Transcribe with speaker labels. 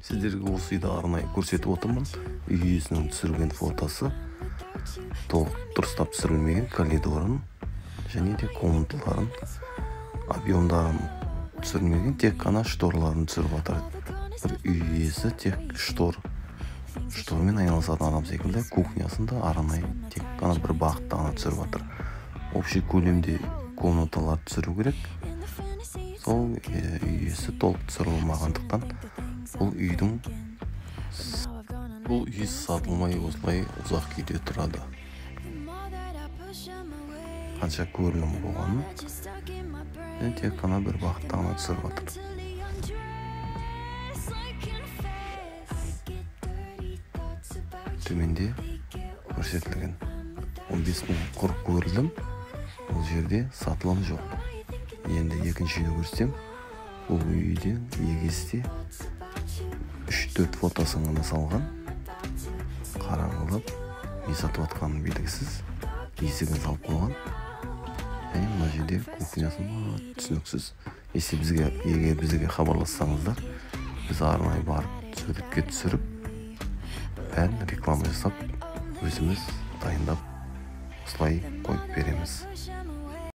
Speaker 1: Сіздерге осы үйді арнайы көрсетіп отырмын. Үй иесінің түсірген фотосы толық дұрыстап түсірілмеген, коридорын және де комнаталарын, объемдарын түсірмеген, тек қана шторларын түсіріп жатыр. Бір үй иесі тек штормен айналысатын адам секілді, кухнясын да арнайы тек қана бір бағытта ғана түсіріп жатыр. Общий көлемде комнаталар түсіру керек. Сол үй иесі толық түсіре алмағандықтан бұл үй сатылмай осылай ұзақ күйде тұрады. Қанша көрілім болғанын тек қана бір бағытта ғана түсіріп жатыр. Төменде көрсетілген 15 мың құр көрілім, ол жерде сатылым жоқ. Енді екінші үйді көрсетемін. Бұл үйде егесте 3-4 фотосын ғана салған. Қараңғылап, не сатып жатқаны белгісіз, есігін салып қойған. Және мына жерде кухнясы ма, түсініксіз. Егер бізге хабарлассаңыздар, біз арнайы барып суретке түсіріп, бәрін реклама жасап, өзіміз дайындап осылай қойып береміз.